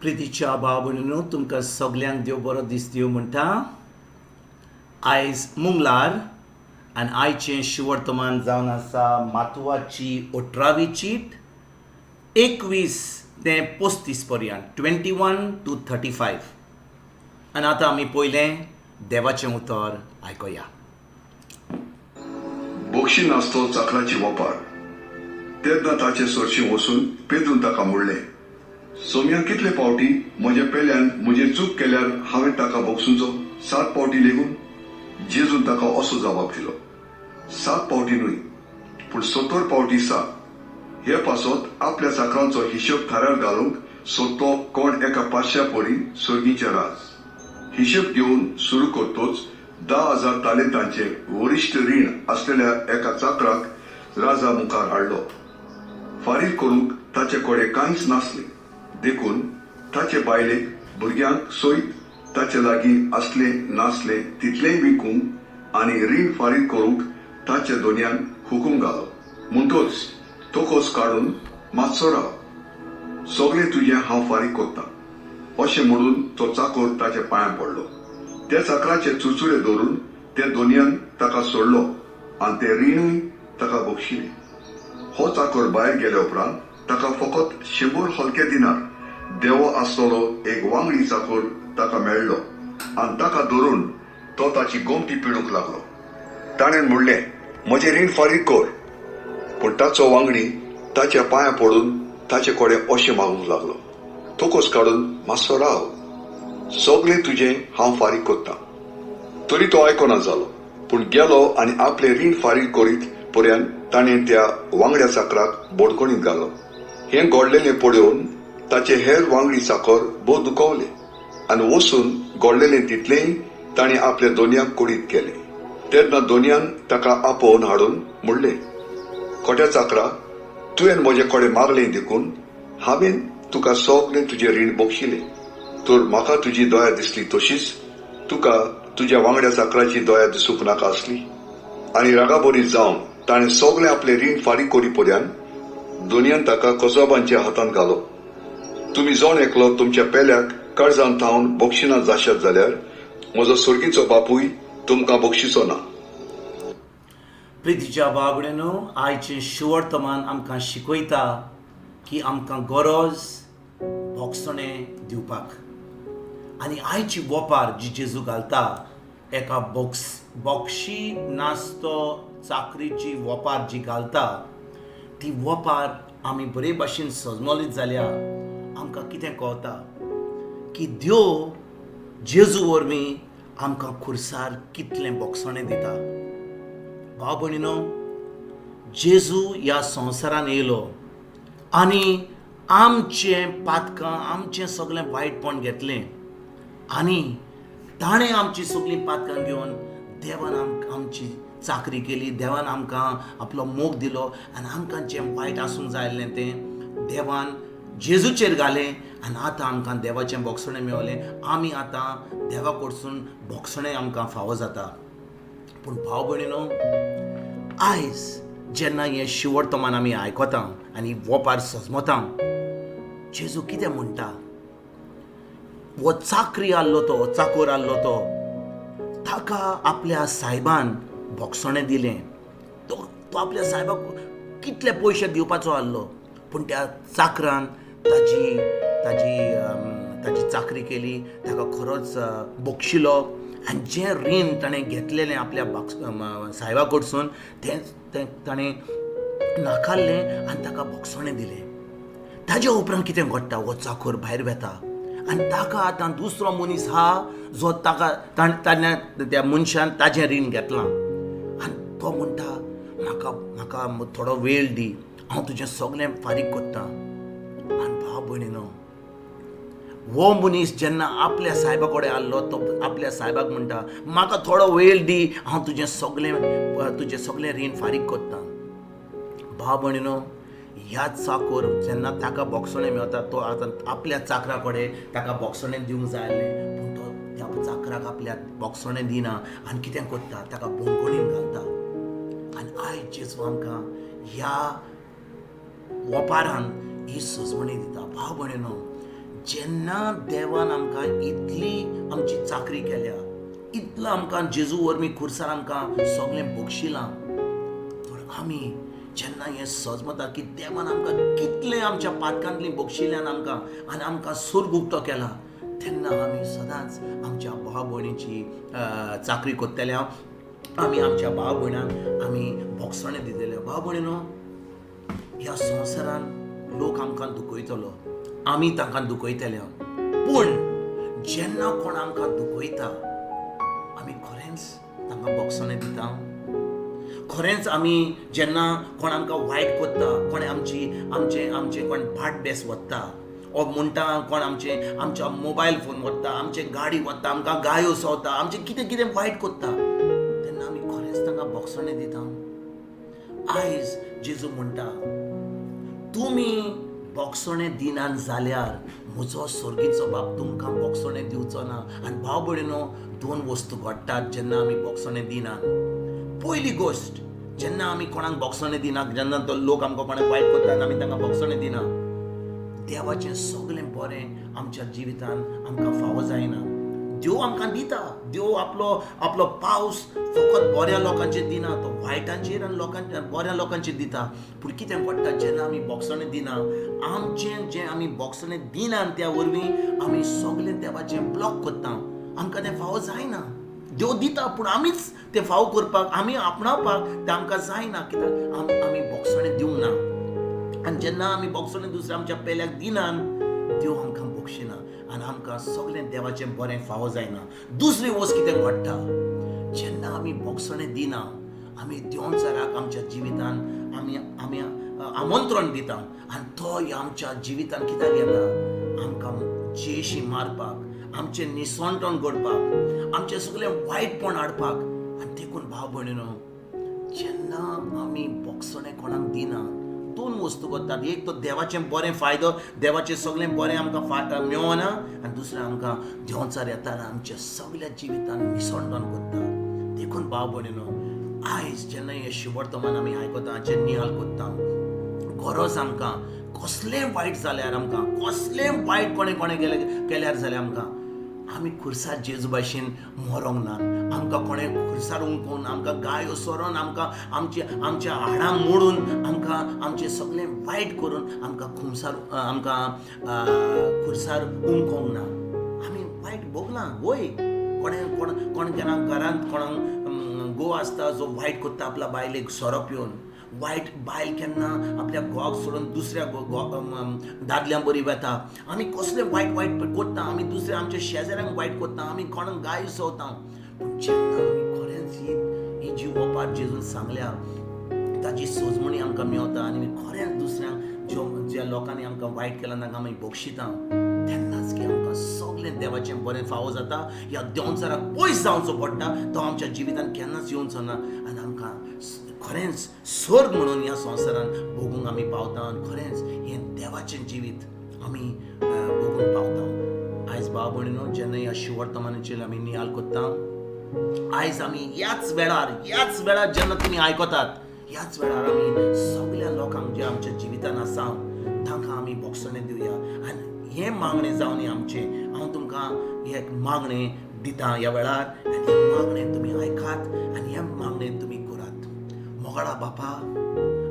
प्रितीच्या भाव भयणीनो, तुमकां सगल्यांक देव बरो दीस दिवं म्हणटा. आयज मुंगलार आनी आयचें शिवर्तमान जावन आसा मातुवाची 18वी चीट, 21 ते 35 पर्यंत, 21 to 35. आनी आतां आमी पयलें देवाचें उतर आयकुया. बक्षी नासतो चाकराची वपार. तेन्ना ताचे सरशी वचून पेद्रून ताका म्हणलें, सोमया, कितले पावटी म्हज्या पेल्यान म्हजेर चूक केल्यार हांवें ताका बक्षुंचो? सात पावटी लेगून? जेजून ताका असो जबाब दिलो, सात पावटी न्हय, पूण 70 पावटी सात. हे पासत आपल्या चाकरांचो हिशोब थाऱ्यार घालूंक सोदतो कोण एका पातशा परी सर्गीचें राज. हिशेब घेवन सुरू करतोच 10,000 तालेंतांचे वरिश्ठ रीण असलेल्या एका चाकराक राजा मुखार हाडलो. फारीक करूंक ताचे कडेन कांयच नासलें, देखून ताचे बायलेक भुरग्यांक सयत ताचे लागीं आसले नासले तितलेंय विकूंक आनी रीण फारीक करूंक ताच्या दोनयान हुकूम घालो. म्हणटोच तोकोस काडून, मातसो राव, सगळें तुजें हांव फारीक करतां, अशें म्हणून तो चाकोर ताच्या पांयां पडलो. त्या चाकराचे चुरचुरे धरून त्या दोनयान ताका सोडलो आनी तें रिणूय ताका बक्षिलें. हो चाकोर भायर गेल्या उपरांत ताका फकत 100 हलके दिनार देवो आसतलो एक वांगडी चाकोर ताका मेळ्ळो आनी ताका धरून तो ताची गोमटी पिडूंक लागलो. ताणें म्हणलें, म्हजें रीण फारीक कर. पूण ताचो वांगडी ताच्या पांयां पडून ताचे कडेन अशें मागूंक लागलो, तोकोस काडून मातसो राव, सगळें तुजें हांव फारीक करतां. तरी तो आयकना जालो, पूण गेलो आनी आपलें रीण फारीक करीत पर्यंत ताणें त्या वांगड्या चाकराक बडकणीत घालो. हें घडलेलें पळोवन ताचे हेर वांगडी चाकर भोव दुखवले आनी वचून घडलेलें तितलेंय ताणें आपल्या दोनयाक कळीत केलें. तेन्ना दोनयान ताका आपोवन हाडून म्हणलें, खोट्या चाकरा, तुवें म्हजे कडेन मागलें देखून हांवें तुका सगळें तुजें रीण बक्षिलें. तर म्हाका तुजी दया दिसली तशीच तुका तुज्या वांगड्या चाकराची दया दिसूंक नाका आसली? आनी रागाबरी जावन ताणें सगळें आपलें रीण फारीक करी पर्यंत दोनयान ताका कसबांच्या हातांत घालो. तुमी जण एकलो तुमच्या पेल्याक काळजान थावन बक्षिना जाशात जाल्यार म्हजो सर्गीचो बापूय तुमकां बक्षिचो ना. प्रितीच्या भाव, आयचें शिवर्तमान आमकां शिकयता की आमकां गरज बोगसणें दिवपाक. आनी आयची वोपार जी जेजू घालता, एका बोक्षी नास्तो चाकरीची वोपार जी घालता, ती वोपार आमी बरे भाशेन सजमलीत जाल्यार आमकां कितें कळटा की देव जेजू वरवीं आमकां खुर्सार कितलें बोगसणें दिता. भाव भयणीनो, जेजू ह्या संवसारान येयलो आनी आमचें पातकां, आमचें सगळें वायटपण घेतलें आनी ताणें आमची सगळीं पातकां घेवन देवान आमची चाकरी केली. देवान आमकां आपलो मोग दिलो आनी आमकां जें वायट आसूंक जाय आसलें तें देवान जेजूचेर घालें आनी आतां आमकां देवाचें बोगसणें मेवलें. आमी आतां देवा कडसून बोगसणें आमकां फावो जाता. पूण भाव भयणीनो, आयज जेन्ना हें शिवर्तमान आमी आयकता आनी वोपार सजमता, जेजू कितें म्हणटा? हो चाकरी आहलो, तो चाकोर आहलो, तो ताका आपल्या सायबान बोगसणें दिलें. तो तो आपल्या सायबाक कितले पयशे दिवपाचो आहलो, पूण त्या चाकरान ताजी ताजी ताजी चाकरी केली, ताका खरोच बक्षिलो आनी जें रीण ताणें घेतलेलें आपल्या सायबा कडसून तें तें ताणें नाकारलें आनी ताका बोगसणें दिलें. ताज्या उपरांत कितें घडटा? हो चाकोर भायर वेता आनी ताका आतां दुसरो मनीस आहा जो ताका ताणें त्या मनशान ताजें रीण घेतलां आनी तो म्हणटा, म्हाका म्हाका थोडो वेळ दी, हांव तुजें सगळें फारीक करतां. आनी भाव भयणीनो, हो मनीस जेन्ना आपल्या सायबा कडेन आहलो, तो आपल्या सायबाक म्हणटा, म्हाका थोडो वेळ दी, हांव तुजें सगळें रीण फारीक करतां. भाव भयणीनो, ह्या चाकोर जेन्ना ताका बोगसणें मेळटा, तो आतां आपल्या चाकरा कडेन ताका बोगसणें दिवंक जाय आसलें, पूण तो त्या चाकराक आपल्या बोगसणें दिना आनी कितें करता? ताका बंदखणीन घालता. आनी आयज जेजू आमकां ह्या वपारान ही सजवणी दिता. भाव भयणीनो, जेन्ना देवान आमकां इतली आमची चाकरी केल्या, इतलो आमकां जेजू वरवीं खुर्सार आमकां सगळें बक्षिलां, तर आमी जेन्ना हें सजमता की देवान आमकां कितलें आमच्या पातकांतली बक्षिल्यान आमकां आनी आमकां सूर्ग उक्तो केला, तेन्ना आमी सदांच आमच्या भाव भयणीची चाकरी करतले. आमी आमच्या भाव भयणांक आमी भोगसणें दितले. भाव भयणीनो, ह्या संवसारान लोक आमकां दुखयतलो, आमी तांकां दुखयतले, पूण जेन्ना कोण आमकां दुखयता आमी खरेंच तांकां भोगसणें दिता. खरेंच आमी जेन्ना कोण आमकां वायट करता, कोण आमची आमचें आमचें कोण भाट बेस वता ओ म्हणटा, कोण आमचें आमच्या मोबायल फोन व्हरता, आमचे गाडी वता, आमकां गायो सवता, आमचें कितें कितें वायट करता, तेन्ना आमी खरेंच तांकां भोगसणें दिता. आयज जेजू म्हणटा, तुमी भोगसणें दिनात जाल्यार म्हजो सर्गीचो बाप तुमकां भोगसणें दिवचो ना. आनी भाव भयणीनो, दोन वस्तू घडटात जेन्ना आमी भोगसणें दिनात. पयली गोश्ट, जेन्ना आमी कोणाक भोगसणें दिना, जेन्ना तो लोक आमकां कोणाक वायट करता आनी आमी तांकां भोगसणें दिना, देवाचें सगळें बरें आमच्या जिवितान आमकां फावो जायना. देव आमकां दिता, देव आपलो आपलो पावस फकत बऱ्या लोकांचेर दिना, तो वायटांचेर आनी लोकांचेर बऱ्या लोकांचेर दिता. पूण कितें घडटा, जेन्ना आमी भोगसणें दिना, आमचें जें आमी भोगसणें दिना त्या वरवीं आमी सगळें देवाचें ब्लॉक करता, आमकां तें फावो जायना. देव दिता पूण आमीच तें फावो करपाक, आमी आपणावपाक तें आमकां जायना, कित्याक आमी भोगसणें दिवंक ना. आनी जेन्ना आमी भोगसणें दुसऱ्या आमच्या पेल्याक दिनान, देव आमकां भोगशिना आनी आमकां सगळें देवाचें बरें फावो जायना. दुसरी वस्त कितें घडटा, जेन्ना आमी भोगसणें दिना, आमी देवचाराक आमच्या जिवितान आमी आमी आमंत्रण दिता आनी तो आमच्या जिवितान कित्याक येता, आमकां जेशी मारपाक, आमचें निसणटण करपाक, आमचें सगळें वायटपण हाडपाक. आनी देखून भाव भयणीनो, जेन्ना आमी भोगसणें कोणाक दिना, दोन वस्तू करतात. एक तो देवाचें बरें फायदो, देवाचें सगळें बरें आमकां मेळना, आनी दुसरें आमकां देंवचार येता आनी आमच्या सगळ्या जिवितान निसणटण करता. देखून भाव भयणीनो, आयज जेन्ना हें शिवर्तमान आमी आयकता, जें नियाळ करता, गरज आमकां कसलें वायट जाल्यार, आमकां कसलें वायट कोणें कोणें केल्यार जाल्यार आमकां आमी खुर्सार जेजू भाशेन मरोंक ना, आमकां कोणें खुर्सार उमकोवन, आमकां गायो सोरोन, आमकां आमचे आमच्या हाडां मोडून, आमकां आमचें सगळें वायट करून आमकां खुमसार आमकां खुर्सार उमकोंक ना. आमी वायट भोगलां वय, कोणें कोण कोण केन्ना घरांत कोणाक घोव आसता जो वायट करता आपल्या बायलेक सोरो पिवन, वायट बायल केन्ना आपल्या घोवाक सोडून दुसऱ्या दादल्यां बरी वता. आमी कसले वायट वायट करता, आमी दुसऱ्या आमच्या शेजाऱ्यांक वायट करता, आमी कोणाक गाय सवता. पूण जेन्ना आमी खरेंच ही जी ओपार जेजून सांगल्या ताची सोजमणी आमकां मेवता आनी आमी खरेंच दुसऱ्यांक ज्यो ज्या लोकांनी आमकां वायट केलां तांकां आमी बक्षिता, तेन्नाच की आमकां सगळें देवाचें बरें फावो जाता. ह्या देंवचाराक पयस जावचो पडटा, तो आमच्या जिवितान केन्नाच येवचो ना आनी आमकां खरेंच स्वर्ग म्हणून ह्या संवसारान भोगूंक आमी पावता आनी खरेंच हें देवाचें जिवीत आमी भोगूंक पावता. आयज भाव भयणीनो, जेन्ना ह्या शिवर्तमानाचेर आमी नियाळ करता, आयज आमी ह्याच वेळार जेन्ना तुमी आयकतात, ह्याच वेळार आमी सगळ्या लोकांक जे आमच्या जिवितान आसा तांकां आमी भोगसणें दिवया. आनी हें मागणें जावन आमचें, हांव तुमकां एक मागणें दिता ह्या वेळार, आनी हें मागणें तुमी आयकात आनी हें मागणें तुमी करात. मोगाळा बापा,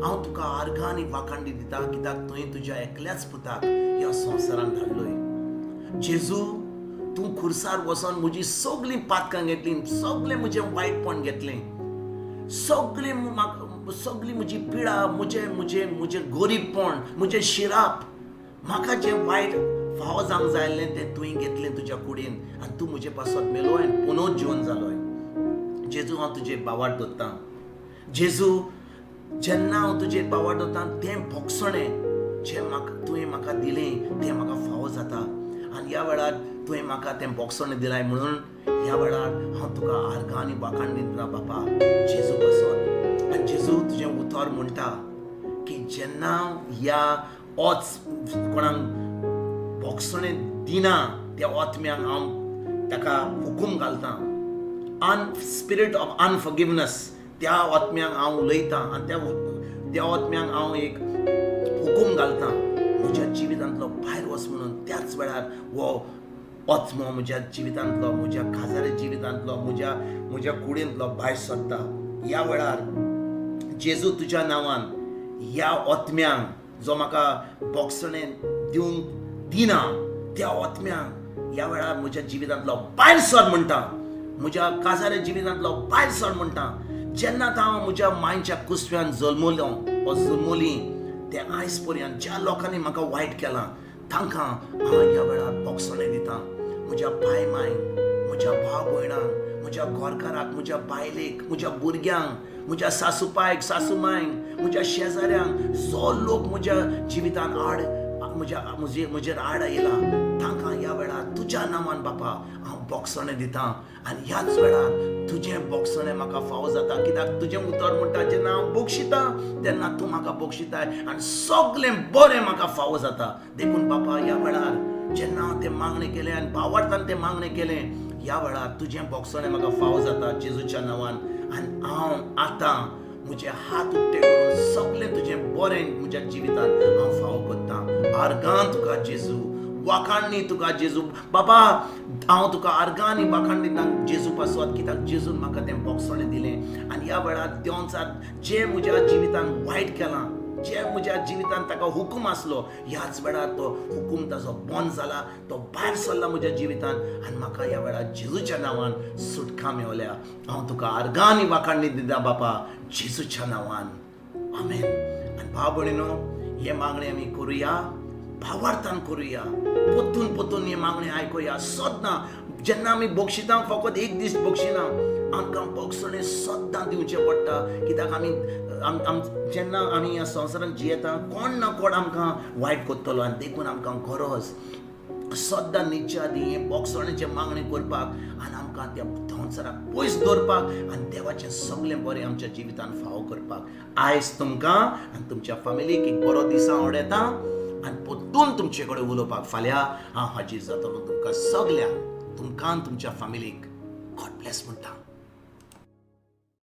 हांव तुका आर्गां आनी वाखांडी दिता, कित्याक तुवें तुज्या एकल्याच पुताक ह्या संवसारान धाडलोय. जेजू, तूं खुर्सार वचोन म्हजी सगळीं पातकां घेतलीं, सगळें म्हजें वायटपण घेतलें, सगळें म्हाका सगळी म्हजी पिडा, म्हजें म्हजें म्हजें गरीबपण, म्हजें शिराप, म्हाका जें वायट फावो जावंक जाय आसलें तें तुवें घेतलें तुज्या कुडीन आनी तूं म्हजे पासत मेलो आनी पुनोच जिवन जालोय. जेजू, हांव तुजेर बावाट दवरतां. जेजू, जेन्ना हांव तुजेर बावाट दवरतां तें भोगसणें जें म्हाका तुवें म्हाका दिलें तें म्हाका फावो जाता आनी ह्या वेळार तुवें म्हाका तें भोगसणें दिलाय म्हणून ह्या वेळार हांव तुका आर्गां आनी वाखाण दिता बापा जेजू पासत. आनी जेजू, तुजें उतर म्हणटा की जेन्ना ह्या ओच कोणाक भोगसणें दिना त्या आत्म्यांक हांव ताका हुकूम घालता, स्पिरीट ऑफ अनफॉरगिवनस, त्या आत्म्यांक हांव उलयतां आनी त्या आत्म्यांक हांव एक हुकूम घालता म्हज्या जिवितांतलो भायर वच म्हणून. त्याच वेळार हो आत्मो म्हज्या जिवितांतलो, म्हज्या काजारी जिवितांतलो, म्हज्या म्हज्या कुडींतलो भायर सरता. ह्या वेळार जेजू तुज्या नांवान ह्या आत्म्यांक जो म्हाका बोगसणें दिवंक दिना त्या आत्म्यांक ह्या वेळार म्हज्या जिवितांतलो भायर सर म्हणटा, म्हज्या काजाऱ्या जिवितांतलो भायर सर म्हणटा. जेन्ना हांव म्हज्या मांयच्या कुसव्यान जल्मलो वा जल्मली ते आयज पर्यंत ज्या लोकांनी म्हाका वायट केलां तांकां हांव ह्या वेळार बोगसणें दिता. म्हज्या पाय मांयक, म्हज्या भाव भयणांक, म्हज्या घरकाराक, म्हज्या बायलेक, म्हज्या भुरग्यांक, म्हज्या सासूपायक, सासूमायक, म्हज्या शेजाऱ्यांक, जो लोक म्हज्या जिवितान आड म्हज्या म्हजे म्हजेर आड आयला तांकां ह्या वेळार तुज्या नांवान बापा हांव बोगसणें दिता. आनी ह्याच वेळार तुजें बोगसणें म्हाका फावो जाता, कित्याक तुजें उतर म्हणटा जेन्ना हांव बोगशिता तेन्ना तूं म्हाका बोगशिताय आनी सगळें बरें म्हाका फावो जाता. देखून बापा ह्या वेळार जेन्ना हांव तें मागणें केलें आनी भावार्थान तें मागणें केलें, ह्या वेळार तुजें बोगसणें म्हाका फावो जाता जेजूच्या नांवान. आनी हांव आतां म्हजे हात उक्ते करून सगळें तुजें बरें म्हज्या जिवितांत हांव फावो करता. आर्गां तुका जेजू, वाखाणणी तुका जेजू. बाबा हांव तुका आर्गां आनी वाखाण दिता जेजू पासत, कित्याक जेजून म्हाका तें बोगसणें दिलें. आनी ह्या वेळार देंवचार जें म्हज्या जिवितांत वायट केलां, जें म्हज्या जिवितांत ताका हुकूम आसलो, ह्याच वेळार तो हुकूम ताजो बंद जाला, तो भायर सरला म्हज्या जिवितांत आनी म्हाका ह्या वेळार जेजूच्या नांवान सुटका मेवल्या. हांव तुका आर्गां आनी वाखाणणी दिता बापा जेजूच्या नांवान, आमेन. आनी भाव भयणीनो, हें मागणें आमी करुया, भावार्थान करुया, पोत्तून पोत्तून हें मागणें आयकुया. सदां जेन्ना आमी बोगशिता फकत एक दीस बोगशिना, आमकां बोगसणें सदां दिवचें पडटा, कित्याक आमी जेन्ना आमी ह्या संवसारांत जियेता कोण ना कोण आमकां वायट करतलो. आनी देखून आमकां गरज सदां निच्या आदी हें बोगसणेचें मागणें करपाक आनी आमकां त्या संवसाराक पयस दवरपाक आनी देवाचें सगळें बरें आमच्या जिवितांत फावो करपाक. आयज तुमकां आनी तुमच्या फामिलीक एक बरो दीस हांव वडयता आनी परतून तुमचे कडेन उलोवपाक फाल्यां हांव हाजीर जातलो. तुमकां सगल्यांक, तुमकां आनी तुमच्या फामिलीक गॉड ब्लेस म्हणटा.